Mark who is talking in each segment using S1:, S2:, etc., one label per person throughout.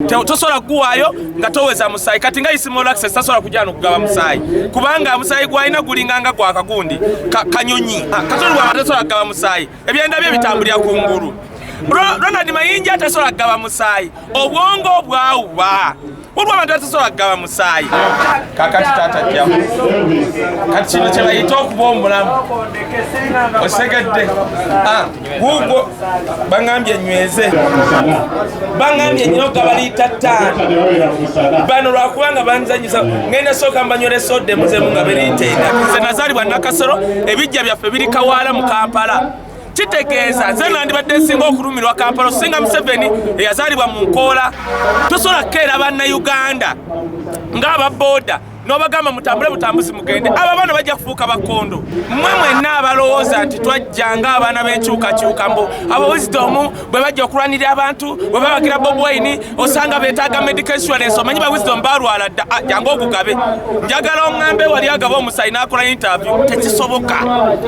S1: Tosobola kuguwaayo nga toweza musaayi. Kati nga Isima Access tasobola kujja no kugaba musaayi, kubanga omusaayi gwalina gulinganga gwa kagundi kanyonyi. Katoli bwaba tasobola kugaba musaayi, ebyenda bye bitambulira ku ngulu. Ronald Mayinja tasobola kugaba musaayi, obwongo bwawuba. Waliwo abantu batasobola kugaba musaayi. Kakati taata jjamu, kati kino kye bayita okuba omulamu. Osegedde guugwo baŋambye nyweze, baŋambye nyina okugaba liita 5. Bano lwakubanga banzanyisa, ngenda sooka mbanywera soda emuzemu nga beriita ena. Nze nazaalibwa Nakasero, ebijja byaffe biri Kawaala mu Kampala. Kitegeeza nze nandibadde nsinga okulumirwa Kampala osinga Museveni eyazaalibwa mu Nkoola. Tosobola kukeera Bannayuganda ng'ababoda n'obagamba mutambule butambuzi mugende. Abo abaana bajja kufuuka bakondo. Mmwe mwenna abalowooza nti twajja ng'abaana b'enkyukakyuka, mbu abo Wisdom bwe bajja okulwanirira abantu, bwe babagira Bobi Wine, osanga beetaaga medical insurance. Omanyi ba Wisdom balwala dda. Jangu ogugabe. Njagala oŋŋambe wali agaba omusaayi n'akola interview, tekisoboka.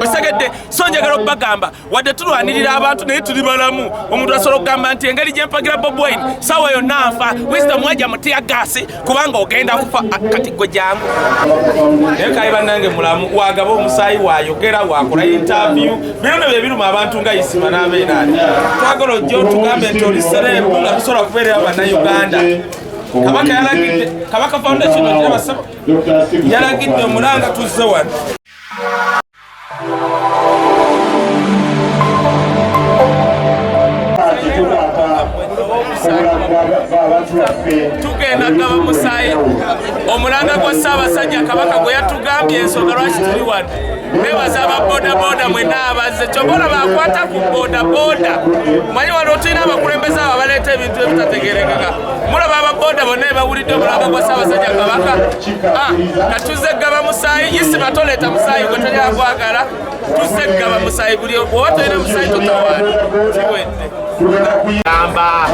S1: Osegedde? So njagala okubagamba, wadde tulwanirira abantu, naye tuli balamu. Omuntu asobola okugamba nti engeri gye mpagira Bobi Wine, sawa yonna nfa. Wisdom wajja mu tear gas kubanga ogenda kufa. Kati gwe jangu. Naye kale bannange, mulamu wagaba omusaayi, wayogera, wakola interview. Bino no bye biruma abantu nga Isima n'abeenaani. Twagala ojja otugambe nti oli celeb nga tusobola kubeerera Bannayuganda. Kabaka yalagidde, Kabaka Foundation ogiraba ssebo, yalagidde omulanga, tuzze wano. Tugenda gaba musaayi, omulanga gwa Ssaabasajja Kabaka gwe yatugambye, ensonga lwaki tuli wano. Nebaza aba bodaboda mwenna abazze. Kyova olaba akwata ku bodaboda, manyi wano tulina abakulembeze abo abaleeta ebintu ebitategerekeka. Mulaba ababoda bonna ebawulidde omulanga gwa Ssaabasajja Kabaka. Katuze gaba musaayi. Isima, toleeta musaayi gwe tonyagwagala. Tuzze kugaba musaayi. Buli oba tolina musaayi totawaana, kiwedde. Amba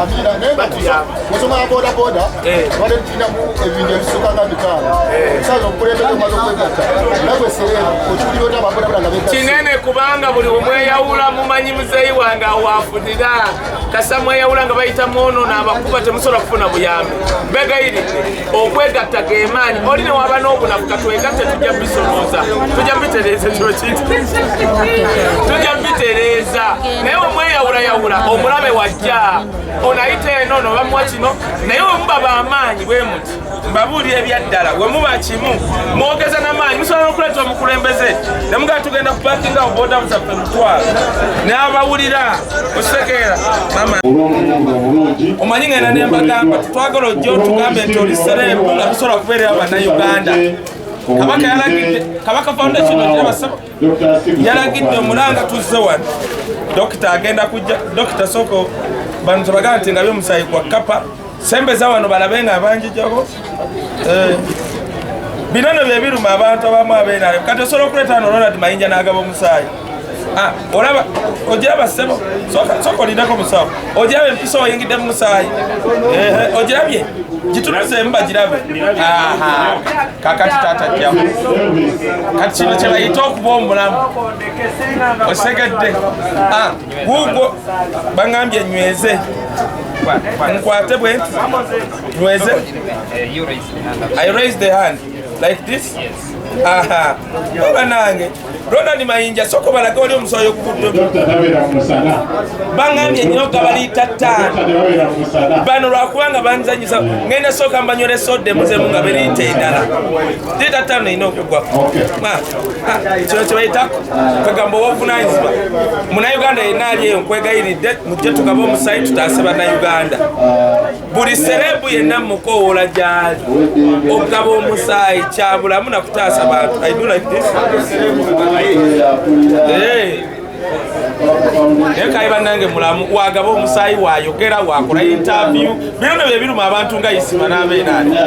S1: batuyamba.
S2: Ensonga ya boda boda, tubadde tulinamu ebintu ebisukka nga 500. Saaza obukulembeze omaze okwegatta nagwe sereebu, okiwulira ota ababodaboda nga begasse?
S1: Kinene, kubanga buli wemweyawula, mumanyi muzeeyi wange awafunira kasa mweyawula nga bayita mwonoona abakuba, temusobola kufuna buyambi. Begayiridde, okwegatta gemaanyi. Oli ne waba n'obunafu, katwegatte, tujja bisomooza, tujja bitereeza. Kino kintu tujja bitereeza. Naye wemweyawulayawula, omulabe wajja ono ayita eno ono bamuwa kino. Naye wemuba bamaanyi bwe muti, mbabuulira ebyaddala, wemuba kimu mwogeza n'amaanyi, musobola n'okuleeta omukulembeze nemugaa tugenda kupakinga boda zaffe 10,000 n'abawulira. Ositegeera mama? Omanyi ngenda ne mbagamba tetwagala ojja otugambe nti oli celeb nga tusobola kubeerera Bannayuganda. Kabaka yalagidde, Kabaka Foundation ogiraba ssebo, yalagidde omulanga, tuzze wano. Dokita agenda kujja. Dokita, soko bano tebagamba nti ngabye omusaayi gwa kapa. Sembeza wano balabe nga abanjijako. Bino no bye biruma abantu abamu abeenaale. Kati osobola okuleeta wano Ronald Mayinja n'agaba omusaayi? Olaba, ogiraba ssebo? Sooka olindeko musawo. Ogiraba empiso oyingidde mu musaayi? Ehe, ogirabye? Gitunuzeemu bagirabe. Aha, kakati taata jjamu. Kati kino kye bayita okuba omulamu. Osegedde? Guugwo baŋambye nyweze, nkwate bwe nti nyweze. I raise the hand like this. Aha, banange, Ronald Mayinja, soko balage wali omusaayi oguvudde. Baŋambye nyina okugaba liita 5. Bano lwakubanga banzanyisa, ngenda sooka mbanywera soda emuzemu nga beriita endala. Liita 5 erina okugwa. Kino kyebayita kagamba obuvunanyizibwa. Munauganda yenna ali eyo, nkwegayiridde mujje tugabe omusaayi, tutaase Bannayuganda. Buli celeb yenna mukowoola gyali, okugaba omusaayi kyabulamu nakutaasa bantu. I do like this. Hey. Naye kale bannange, mulamu wagaba omusaayi, wayogera, wakola interview. Bino no bye biruma abantu nga Isima n'abeenaani.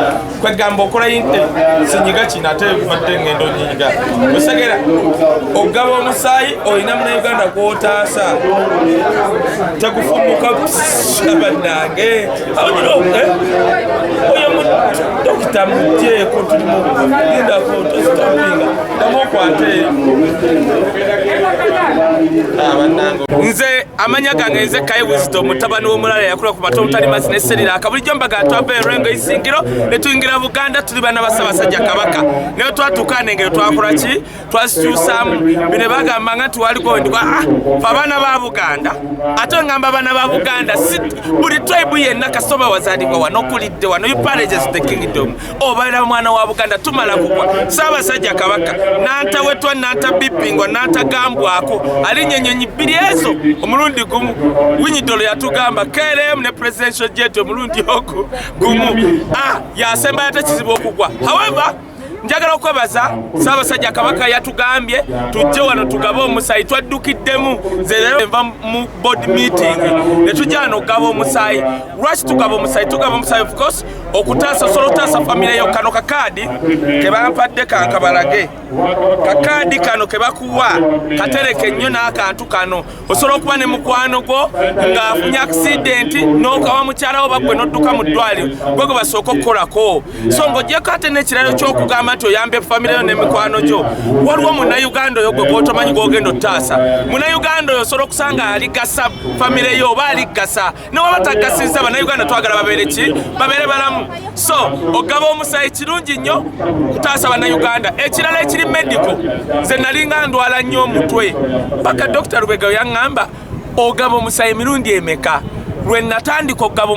S1: Kwegamba okola sinyiga kino, ate badde ngendo nyiga. Osegera, okugaba omusaayi olina Munauganda gwotaasa, tegufumuka. Bannange, oyo dokita mugyeko, tulimu lindako, tositopinga, damu okwate. Nze amanya gange nze Kaye Wisdom, mutabani w'omulala yakula ku mato omutali mazzi ne Seriraka. Bulijjo mbaga twava Erwengo Isingiro ne tuyingira Buganda, tuli bana ba Ssaabasajja Kabaka. Naye twatuuka n'engero twakola ki? Twazikyusaamu. Bino bagambanga nti waliko ndikwa fe abaana ba Buganda, ate ngamba abaana ba Buganda si buli tribe yenna. Kasita wazaalibwa wano, okulidde wano, you pledges the kingdom, obeera mwana wa Buganda. Tumala kugwa Ssaabasajja Kabaka nantawetwa, nantabipingwa, nantagambwako alinnya ennyonyi bbiri ezo omulundi gumu. Winyidolo yatugamba KLM ne presidential jet omulundi ogu gumu. Yasembayo ate kizibu okugwa. However, njagala okwebaza Ssaabasajja Kabaka yatugambye tujje wano tugabe omusaayi. Twaddukiddemu. Nze leero nva mu board meeting ne tujja wano okugaba omusaayi. Lwaki tugaba omusaayi? Tugaba omusaayi, of course, okutaasa, osobola okutaasa famire yo. Kano kakaadi ke bampadde, kankabalage. Kakaadi kano ke bakuwa katereke nnyo n'akantu kano. Osobola okuba ne mukwano gwo ng'afunye accident, n'okawa mukyala wo bagwe n'odduka mu ddwaliro, gwe gwe basooka okukolako. So ng'ogyeko ate n'ekiralo ky'okugamba nti oyambe famire yo n'emikwano gyo, waliwo Munnayuganda oyo gwe gwotomanyi gw'ogenda ottaasa. Munnayuganda oyo osobola okusanga aligasa famire yo oba aligasa newaba tagasiza. Bannayuganda twagala babeere ki? Babeere balamu. So ogaba omusaayi kirungi nnyo kutaasa Bannayuganda. Ekirala ekiri medical, nze nalinga ndwala nnyo omutwe paka Dr Lubega yaŋŋamba, "Ogaba omusaayi emirundi emeka?" Lwe natandika okugaba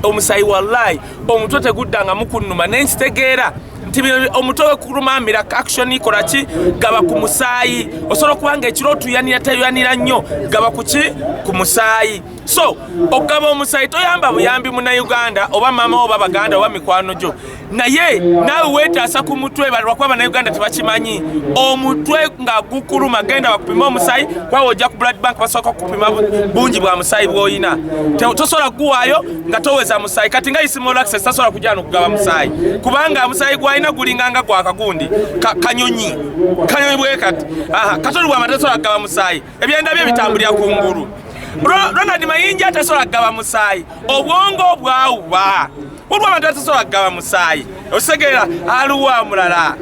S1: omusaayi, wallahi omutwe teguddangamu kunnuma. Nenkitegeera nti bino omutwe wekulumamira action ikola ki? Gaba ku musaayi. Osobola okuba nga ekiro otuyanira, teyanira nnyo, gaba ku ki? Ku musaayi. So okugaba omusaayi toyamba buyambi Munnayuganda oba maama oba baganda oba mikwano gyo, naye naawe weetaasa ku mutwe. Lwakuba Bannayuganda tebakimanyi, omutwe nga gukuluma genda bakupime omusaayi. Kuba ojja ku blood bank basooka kukupima bungi bwa musaayi bw'olina. Tosobola kuguwaayo nga toweza musaayi. Kati nga Ismail Access tasobola kujja no kugaba musaayi kubanga omusaayi gwalina gulinganga gwakagundi kanyonyi, kanyonyi bwe kati. Aha, katoli bwama tasobola kugaba musaayi, ebyenda bye bitambulira ku ngulu. Ronald Mayinja tasobola kugaba musaayi, obwongo bwawuba. Waliwo abantu batasobola kugaba musaayi, osegera. Aliwo mulala,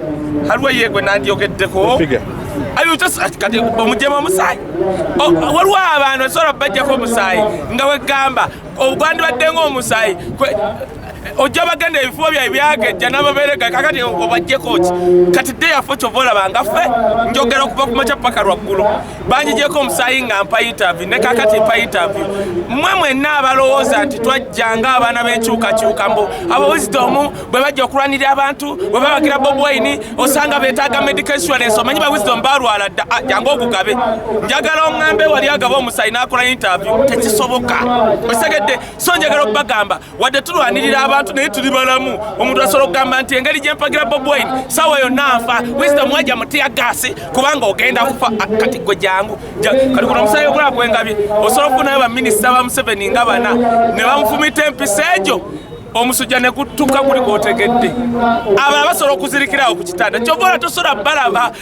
S1: aliwo yegwe nandyogeddeko.
S3: Figure.
S1: Ayo, kati omugyemu omusaayi. Waliwo abantu osobola bajjako omusaayi nga wegamba ogwandibadde ngaomusaayi ojja bagenda ebifo byabwe byagejja n'amabeere ga kakati obajjeko ki? Kati dde yaffe kyova olaba nga ffe njogera okuva ku makya paka lwaggulo. Banjigyeko omusaayi nga mpa interview, ne kakati mpa interview. Mmwe mwenna abalowooza nti twajja nga abaana b'enkyukakyuka, mbu abo Wisdom bwe bajja okulwanirira abantu, bwe babagira Bobi Wine, osanga beetaaga medical insurance. Omanyi ba Wisdom balwala dda. Jangu ogugabe. Njagala oŋŋambe wali agaba omusaayi n'akola interview, tekisoboka, osegedde. So njagala okubagamba, wadde tulwanirira abantu, naye tuli balamu. Omuntu asobola okugamba nti engeri gye mpagira Bobi Wine, saawa yonna nfa. Wisdom wajja mu tear gas kubanga ogenda kufa. Kati gwe jangu. Kati guno omusaayi ogulaba gwengabye, osobola okufunayo baminisita ba Museveni nga bana ne bamufumita empisa egyo, omusujja ne gutuka guli gwotegedde. Abalala basobola okuzirikirawo ku kitanda. Kyova ola tosobola balaba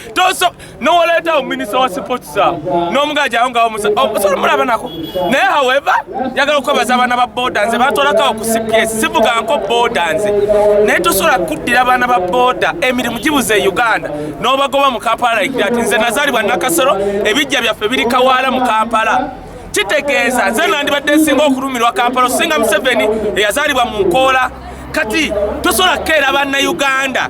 S1: nowoleetawo minisita wa sports awo n'omugaji awo ngawo osobola mulaba nako. Naye however, njagala okwebaza abaana ba boda. Nze batwalakawo ku CPS, sivuganko boda nze, naye tosobola kuddira abaana ba boda, emirimu gibuze e Uganda, n'obagoba mu Kampala like that. Nze nazaalibwa Nakasero, ebijja byaffe biri Kawaala mu Kampala. Kitegeeza nze nandibadde nsinga okulumirwa Kampala osinga Museveni eyazaalibwa mu Nkoola. Kati tosobola kukeera Bannayuganda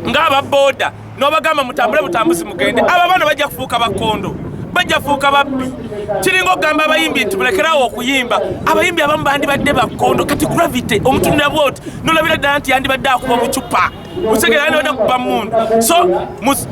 S1: ng'ababoda n'obagamba mutambule butambuzi mugende. Abo abaana bajja kufuuka bakondo, bajja kufuuka babbi. Kiringa okugamba abayimbi nti mulekerawo okuyimba. Abayimbi abamu bandibadde bakondo. Kati Gravity omutunira bwoti nolabira ddala nti yandibadde akuba bucupa, otegera, yandibadde akuba mundu. So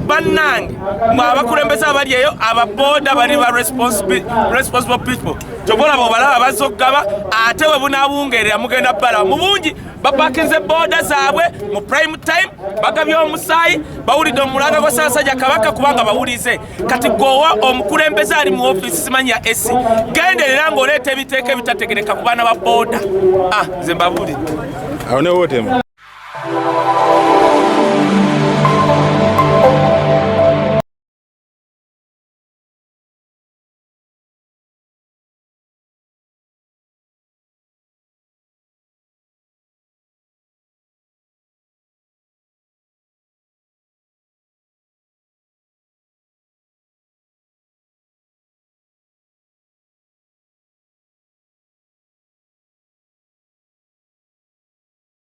S1: bannange mwe abakulembeze abali eyo, ababoda bali ba responsible people. Kyova olaba obalaba bazza okugaba, ate we bunaabungerera mugenda balaba mu bungi bapakinze boda zaabwe mu prime time, bagabye omusaayi, bawulidde omulanga gwa Ssaabasajja Kabaka kubanga bawulize. Kati gwowa omukulembeze ali mu ofiisi simanyi ya esi, genderera ng'oleeta ebiteeka ebitategereka ku baana ba boda. Nze mbabuulidde.
S3: Awo ne wotema.